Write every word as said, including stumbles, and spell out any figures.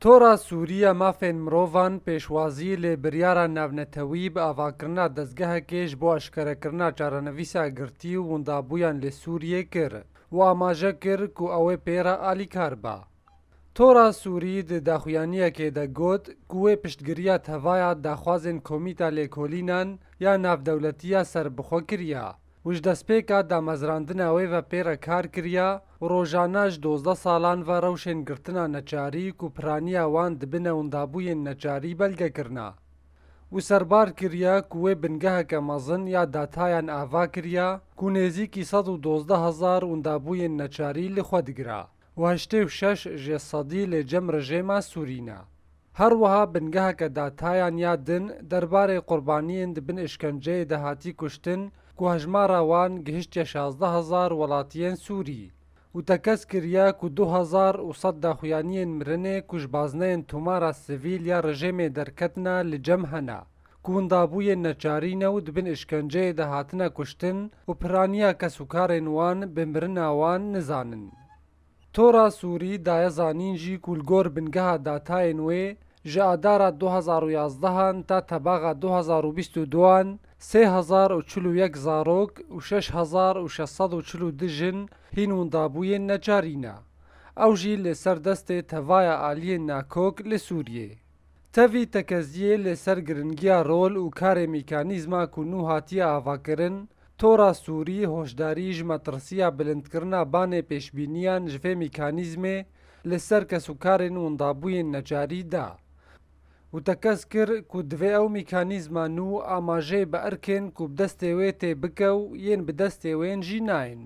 Tora Sûrî ya Mafên Mirovan pêşwazî lê biryara navnetewî bi avakirina dezgehekê ji bo eşkerekirina çarenivîsa girtî û windabûyan li Sûriyê kir û amaje kir ku ew ê pê re alîkar ba. Tora Sûrî di daxuyaniyekê de got ku wê piştgiriya tevaya daxwazên Komîta Lêkolînan ya Navdewletî ya Serbixwe kiriya û ji destpêka damezrandina wê ve pê re kar kiriya û rojane ji dozdeh salan ve rewşên girtina neçarî ku piraniya wan dibine windabûyên neçarî belge kirina û serbar kiriya ku wê bingeheke mezin ya datayan ava kiriya ku nêzîkî sed û dozdeh hezar windabûyên neçarî li xwe digira û heştê û şeş ji sedî lê cem rejêma Sûrî ne. Her wiha bingeheke datayan ya din derbarê qurbaniyên di bin îşkenceyê de hatî kuştin ku hejmara wan gihiştiye şazdeh hezar welatiyên Sûrî û tekez kiriye ku du hezar û sed daxuyaniyên mirinê ku ji bazneyên tomara sivîl ya rejêmê derketine li cem hene, ku windabûyên neçarî ne û di bin îşkenceyê de hatine kuştin û piraniya kes û karên wan bi mirina wan nizanin. Tora Sûrî daye zanîn jî ku li gor bingeha datayên wê, ji Adara du hezar û yazdehan ta Tebaxa du hezar û bîst û duan sê hezar û çil û yek zarok û şeş hezar û şeş sed û çil û du jin hîn windabûyên neçarî ne. Ew jî li ser destê tevaya aliyên nakok li Sûriyê. Tevî tekeziyê li ser giringiya rol û karê mîkanîzma ku nû hatiye avakirin, Tora Sûrî hoşdarî ji metirsiya bilindkirina banê pêşbîniyan ji vê mîkanîzmê li ser kesûkarên windabûyên neçarî da û tekez kir ku divê ew mîkanîzma nû amajeyê bi erkên ku bi destê wê tê bike û yên bi destê wên jî nayên.